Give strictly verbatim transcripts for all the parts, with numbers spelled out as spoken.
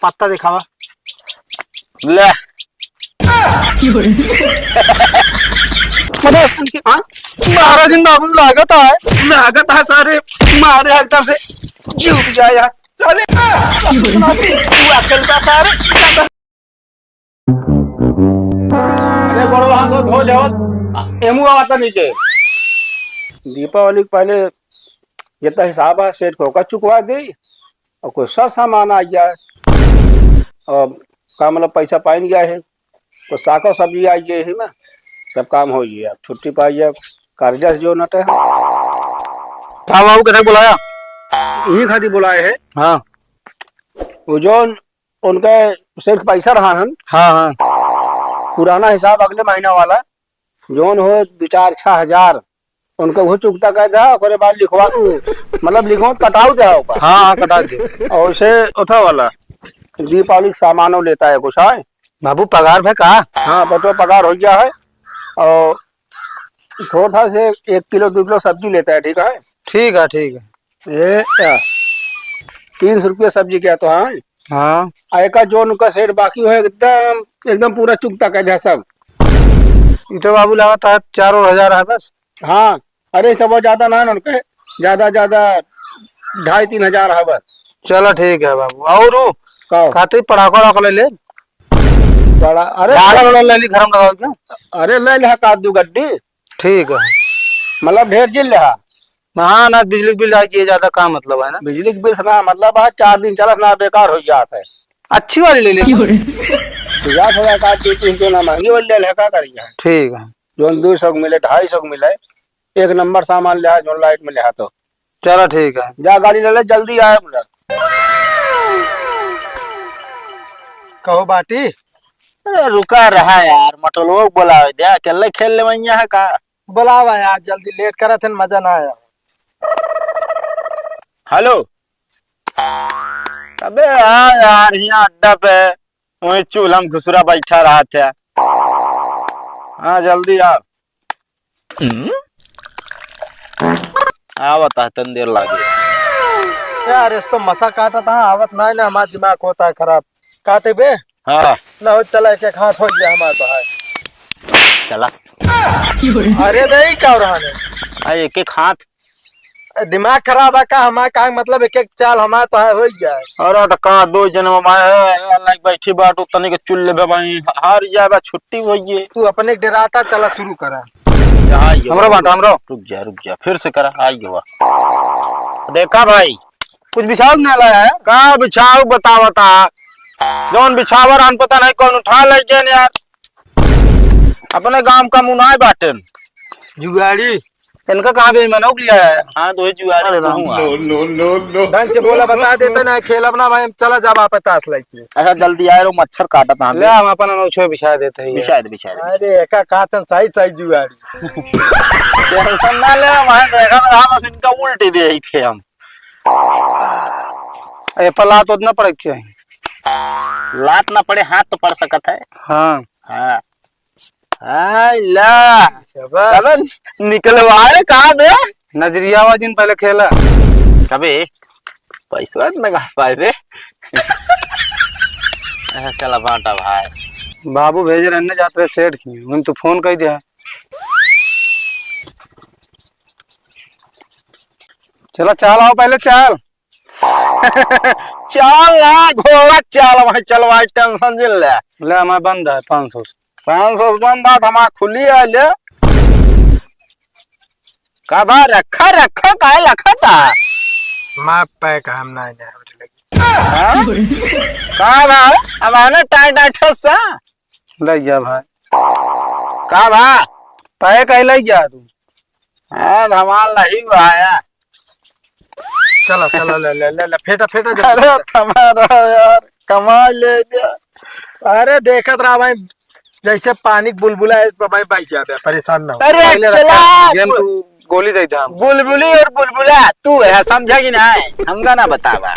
पत्ता देखावा। ले। मतलब, हाँ? महाराज जी, बाबू, लागत है। लागत है सारे, मारे एकदम से जुड़ जाए यार। साले, तू अकल का सारे। अरे गोड़वा हाथ धो जाओ, एमू आवा तनी के। दीपावली के पहले जितना हिसाब है सेठ को ओका चुकवा दे, और कोई सर सामान आ जाए, और का मतलब पैसा पाइन गया है, कोई साग और सब्जी आ जाए है ना, सब काम हो जाए, अब छुट्टी पाई जाए, कर्जा से जो नटे है। का बाबू, कैसे बुलाया? यही खातिर बुलाए है। हाँ। वो जो उनके सेठ के पैसा रहा हन। हाँ, हाँ। पुराना हिसाब अगले महीना वाला, जौन हो दो चार छह हजार, उनका वो चुकता कर दे, ओकरे बाद लिखवा, मतलब लिखवा कटाऊ दे ओका। हाँ, हाँ, कटा दे। और उसे उठा वाला दीपावली के सामानों लेता है कुछ, है? बाबू, पगार भे का? हाँ, बटो पगार हो गया है। और थोड़ा सा से एक किलो, दो किलो सब्जी लेता है, ठीक है? ठीक है, ठीक है। ये क्या? तीन सौ रुपया सब्जी क्या तो, हाँ? हाँ। आ एका जोन उनका सेठ बाकी हो एकदम, एकदम पूरा चुकता कर दिया सब। ई तो बाबू लागत है चार और हजार है बस। हाँ, अरे सब ज्यादा ना है उनके, ज्यादा, ज्यादा ढाई तीन हजार है बस। चला ठीक है बाबू। और उ का? खाते ही पड़ाका वड़ाका ले ले। बड़ा, अरे झाड़ा वाड़ा ले ली घर में लगाओ क्या? अरे ले ले का दू गड्डी। ठीक है। मतलब ढेर जिन ले हा। हाँ ना, बिजली के बिल आइए, ज्यादा का मतलब है ना? बिजली के बिल से ना मतलब है, चार दिन चलत ना बेकार हो जात है। अच्छी वाली ले ले। क्यों रे? तो जात हो जाए का, दो तीन सौ ना महंगी वाली ले ले, का करिए? ठीक है। जौन दो सौ के मिले, ढाई सौ के मिले, एक नंबर सामान ले आ, जौन लाइट में ले आ तो। चलो ठीक है। जा गाड़ी ले ले, जल्दी आए बोला। कहो बाटी। अरे रुका रहा यार, मटोलवो के बोलावे दे, अकेले खेल ले वैया है का? बोलावा यार, जल्दी लेट करत हन, मजा ना आया। हेलो। अबे हाँ यार, यहाँ अड्डा पे वही चूल्हा में घुसरा बैठा रहा था। हाँ, जल्दी आ। हम्म? आवत है, तन देर लागे। यार, इस तो मसा काटा था, आवत ना है ना, हमारा दिमाग होता है खराब। कहते बे? हाँ। ना हो, चला, एक एक हाथ हो गया हमारा तो है। चला। अरे बे, ई का हो रहा है? आ, एक एक हाथ। दिमाग खराब है का? हमार का मतलब एक एक चाल हमार तो है, होई जाए। अरे तो का दो जन में भाई है, अलग बैठी बाटू, तनी के चुल लेबे भाई, हार जाबे, छुट्टी होई है। तू अपने डेराता चला शुरू करा। यहाँ ये हमरा बाटा, हमरा। रुक जा, रुक जा, फिर से करा, आई गवा। देखा भाई, कुछ बिछाव ना लाया है? का बिछाव बतावता? जौन बिछावर हम पता नहीं कौन उठा ले गए यार। अपने गांव का मुनाई बाटेन। जुगाड़ी। इनका कहाँ बेईमानों के लिया है? हाँ, तो ये जुगाड़ी अरे तो राम। हुआ। ढंग से बोला, बता देते ना, खेलब ना भाई, हम चला जाब आप ताश लेके। अच्छा, जल्दी आए रहो, मच्छर काटत है। ले, हम अपन अनोछो बिछा देते हैं। बिछा दे, बिछा दे, बिछा दे। अरे, एका काटन सही, सही जुगाड़ी। टेंशन ना ले, वहाँ देखा रहा, बस इनका उल्टी दे ही थे हम। ए, पर लात उतना पड़े के चाहिए। लात ना पड़े, हाथ तो पड़ सकत है। हाँ। हाँ। हाय ला। शाबाश। कदन निकलवाए कहाँ बे? नजरिया वा जिन पहले खेला। कबे? पैसा न लगा पाए बे। अच्छा, चला बांटा भाई। बाबू भेज रहे ने जात रहे सेठ की, उन तो फोन कर दिया। चला चाल आओ पहले चाल। चाल ना, घोड़ा चाल, वहीं चलवाई, टेंशन जिन ले। ले, हमार बंद है पाँच सौ से। पाँच सौ से बंद है, हमार खुली है, ले। का बा, रखा, रखा, काहे लखा था? माफ पाए का हम ना, ना, हमरे लगे। हाँ? का बा? अब आना टाइट, टाइट ठोस सा। ले जा भाई। का बा? पाए काहे ले जा तू? हाँ, धमाल नहीं हुआ है। चला, चला, ले, ले, ले, ले, फेंटा, फेंटा जल्दी। अरे, तुम्हारा यार, कमाल ले गया। अरे, देखत रहा भाई, जैसे पानी के बुलबुला है, इस पर भाई बह जाते हैं, परेशान ना हो। अरे, पहले चला। रखा, गेम तू गोली दे दे हम। बुलबुली और बुलबुला, तू है, समझा कि नहीं? हमका ना बतावा।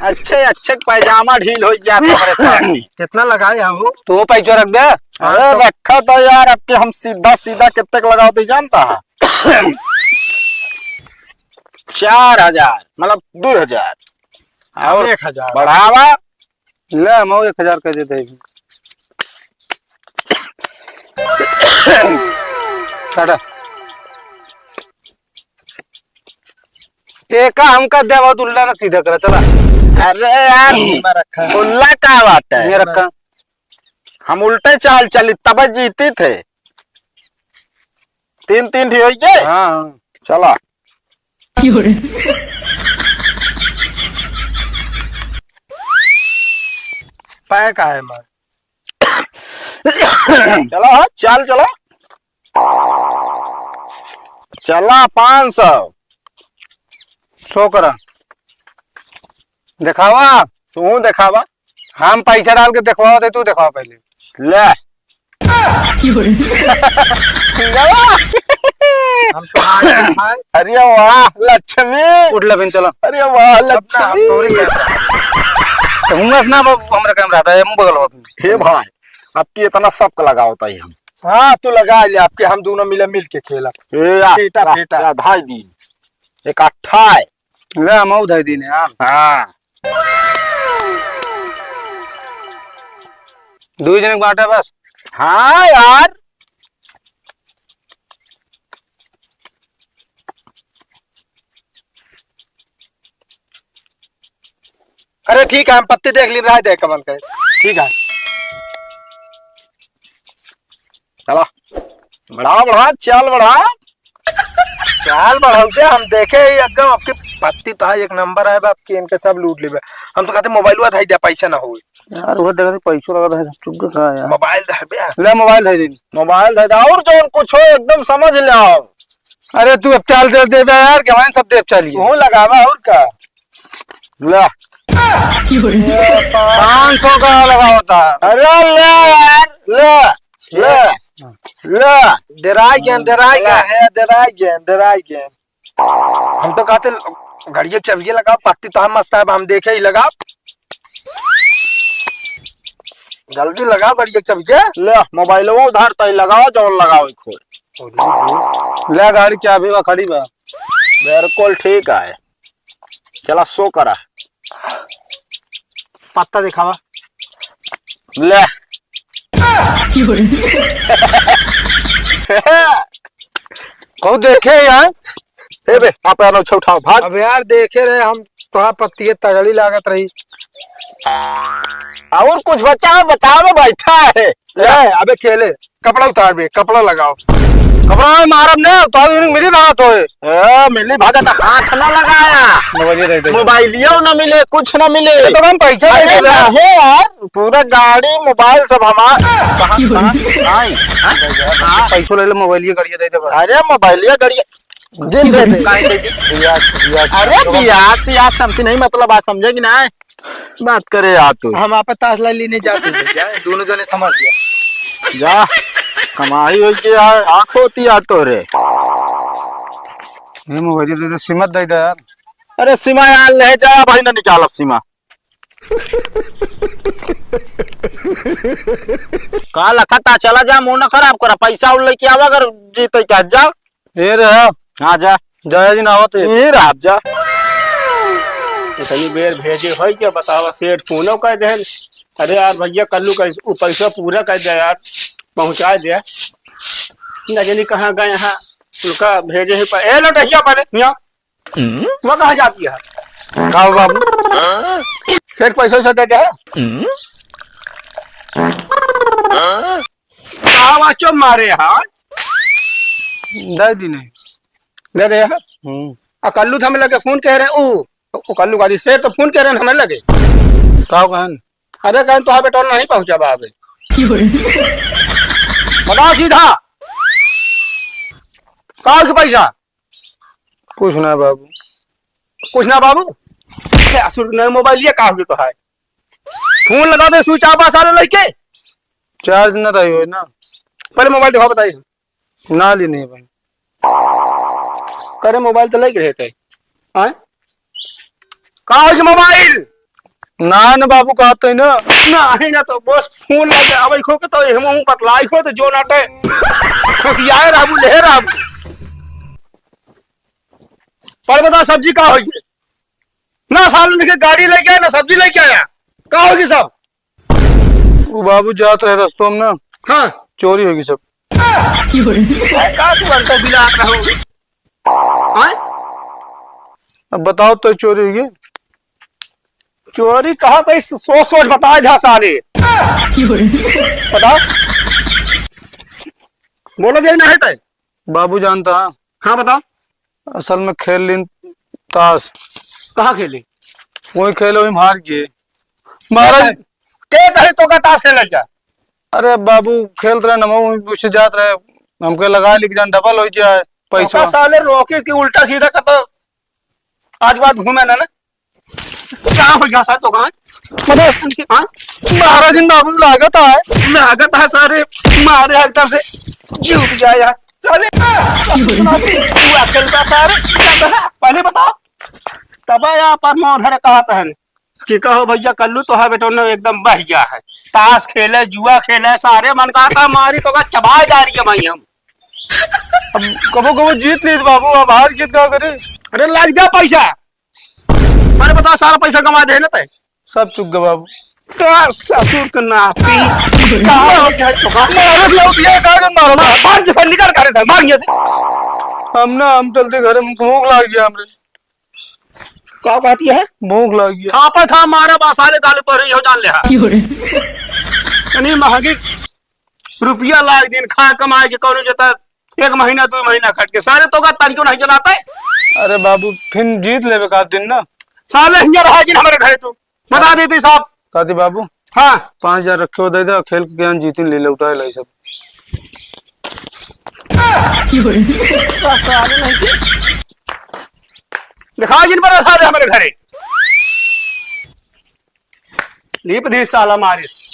अच्छे, अच्छे पैजामा ढील हो गया था, परेशान। कितना लगाए हम? तू पैसा रख दे। अरे, रखा था यार, अब के हम सीधा, सीधा कितने का लगावत ही जानता है? चार हजार, मतलब दो हजार। और एक हजार। बढ़ावा, ले, हम एक हजार कह देते हैं। टाटा। एका हमका देवा, तो उल्ला ना सीधा करा, चला। अरे यार, उल्ला का बात है? ये रखा। हम उल्टे चाल चली, तब जीती थे। तीन, तीन ठी होई के? हाँ, हाँ। चला। पाए का है मार? चला, हाँ, चल, चला। चला, पाँच सौ। सौ करा। देखावा। तू देखावा। हम पैसा डाल के देखवाओ, दे तू देखावा पहले। ले। हम तो आज खाए। अरे वाह, लक्ष्मी। उठ ले बिन, चलो। अरे वाह, अब ना, हम लक्ष्मी। तोरी के। तो हुआ ना, अब हमरा कैमरा हटा, हम बगल होत। हे भाई, आपकी इतना सबक लगावत ही हम। हाँ, तू लगा ले, आपके हम दोनों मिले, मिल के खेला। ए, आ, फेटा, आ, फेटा। आ, धाई दिन। इकट्ठा है। ले, हम उधाई दिन है, हाँ। हाँ। दुई जने के बांटा बस। हाँ यार। अरे ठीक है, हम पत्ती देख ली, रह दे कमन करे। ठीक है, चला, बढ़ा, बढ़ा, चाल बढ़ा। चाल बढ़ाऊ के हम देखे ही एकदम आपकी पत्ती तो है एक नंबर है, आपकी इनके सब लूट लेबे। हम तो कहते मोबाइलवा धाई दे, पैसा ना होई। यार, वो देखते पैसो लगा रहे, सब चुप का यार। मोबाइल धर बे। ले, मोबाइल धाई दे। मोबाइल धाई दे, और जौन कुछ हो एकदम समझ ले आओ। अरे, तू अब चाल दे, दे बे यार, के हमारे सब देव चालिए। तू लगावा और का? ले। पाँच सौ का लगा होता है। अरे ले यार, ले, ले, ले। डेराई गए, डेराई गए, डेराई गए, डेराई गए। हम तो कहते गड़िया चबिया लगाओ, पत्ती तो हम मस्त है, अब हम देखे ही लगाओ। जल्दी लगाओ गड़िया चबिया। ले, मोबाइलवा उधार तई लगाओ, जौन लगाओ खोल। ले, गाड़ी चाबी बा, खड़ी बा। बिल्कुल ठीक है। चला, सो करा। पत्ता देखावा। ले। कहू देखे यार। ए बे, आप आना उछा उठाओ, भाग। अब यार देखे रहे हम, तोहार पत्तिये तगड़ी लागत रही। और कुछ बचा है, बताओ, बैठा है। ले, अबे खेले। कपड़ा उतार बे, कपड़ा लगाओ। कपड़ा में मारब ने, तो अभी मिली भगत होए। ए, मिली भगत हाथ ना लगाया। मोबाइलियो दे दे। मोबाइलियो ना मिले, कुछ ना मिले। तो हम पैसा अरे दे दे। काहे यार, पूरा गाड़ी मोबाइल सब हमार। कहाँ, कहाँ? आई, हाँ? हाँ। पैसो ले ले, मोबाइलियो गाड़िया दे दे बस। अरे मोबाइलियो गाड़िया। जिन दे दे। काहे दे दी? बियाह, बियाह। अरे बियाह से यार समझी नहीं, मतलब आज समझे कि ना? बात करे यार तू। हम आपा ताश लाई लेने जाते थे क्या? दोनों जने समझ गया। जा, कमाई होई के यार, आँख होती यार तोरे। ये मोबाइल दे दे, सिम दे दे यार। अरे सिमा यार, ले जा भाई, ना निकालब सिमा। का लखता, चला जा, मुंह न खराब करा, पैसा उड़ लेके आवा, अगर जीते क्या जा। ए रे। हाँ, जा। जया जी ना आवत है। यहीं रह, जा। इतनी बेर भेजे होई क्या, बतावा, सेठ फोनो कर देहन। अरे यार भैया, कल्लू का उ पैसा पूरा कर दे यार, पहुँचा दे। न जानी कहाँ गए हैं, उनका भेजे ही पर। ए लौटहिया पहले, यहाँ। वो कहाँ जाती है? का हो बाबू? सेठ पैसा वैसा दे दे। का बाचो मारे हाथ? दे दी नहीं। दे दे। हम्म। आ कल्लू तो हमें लगे फोन कह रहे, ऊ, ऊ कल्लू गाड़ी से तो फोन कह रहे हैं हमें लगे। का कहन? अरे कहन तो बेटा नहीं पहुंचा बा अबे। बताओ सीधा। का हो कि पैसा? कुछ ना बाबू। कुछ ना बाबू? छे असुर नए मोबाइल ये का हो कि तो है? फोन लगा दे, स्विच ऑफ आ सारे लइके। चार्ज न रही हो ना। पहले मोबाइल दिखाओ, बताइए। ना ली नहीं भाई। करे मोबाइल तो लइके रहते। हैं? का हो कि मोबाइल? ना न बाबू, कहते हैं ना। ना है ना तो बस फोन लगे, अब खो के तो हम हूँ बतलाई खो तो जो नाटे। खुशियाए रहबू, ले रहबू। पर बता सब्जी का हो गई? ना सालन के गाड़ी लेके आया, ना सब्जी लेके आया। का हो गई सब? वो बाबू जात रहे रस्तों में ना, हाँ। चोरी होगी सब। अरे का तू अंतर बिलात रहो? हाँ? अब बताओ तो चोरी होगी। चोरी कहा तो इस सोच सोच बताए जा सारे। बताओ। बोलो दे ना है तय। बाबू जानता है। हाँ, बताओ। असल में खेल लीन ताश। कहाँ खेली? वही खेले, वही हार गए। महाराज। के कहे तो का ताश खेलल जा? अरे बाबू, खेलत रहे, नमो वही पीछे जात रहे, हमके लगा लिख जान, डबल हो जाए पैसा। तो का साले रोके कि उल्टा सीधा कतो आज बात घूमे ना, ना? का हो गया साहब तो कहाँ? मतलब, हाँ? महाराज इन बाबू लागत है। लागत है सारे, मारे एकदम से जीव भी जाए यार। साले, तू अकेल का सारे, पहले बताओ। तब या पर मैं उधर कहा था कि कहो भैया कल्लू तो है बेटो ने एकदम बह गया है। ताश खेले, जुआ खेले, सारे मन कहा था मारी तो का चबाए जा रही है भाई हम। अब कबो कबो जीत ली बाबू, अब हार जीत का करे? अरे लग जा पैसा। अरे बताओ, सारा पैसा कमा दे ना तय। सब चुक गए बाबू। का ससुर के नाती। का हो गया तो का? मारत लौट गया, का जन मारो? मार, मार जैसे निकल घर से, भाग यहाँ से। हम ना, हम चलते घर में, भूख लाग गया हमरे। का कहती है? भूख लाग गया। थापा था मारा बा साले गाल पर ही हो जान ले हा। इतनी महंगी रुपया लाग दिन खा कमाए के कौनो जता एक महीना, दो महीना खट के सारे तो का तनिको नहीं चलाता है। अरे बाबू, फिर जीत लेवे का दिन ना। साले हियाँ रहा जिन हमारे घरे तू। बता देती साहब। काती बाबू। हाँ। पाँच हजार रखे हो, दे दे, खेल के ज्ञान जीतिन ले, लौटाए लाई सब। का साले नहीं के? दिखा जिन पर साले हमारे घरे। लीप दी साला मारिस।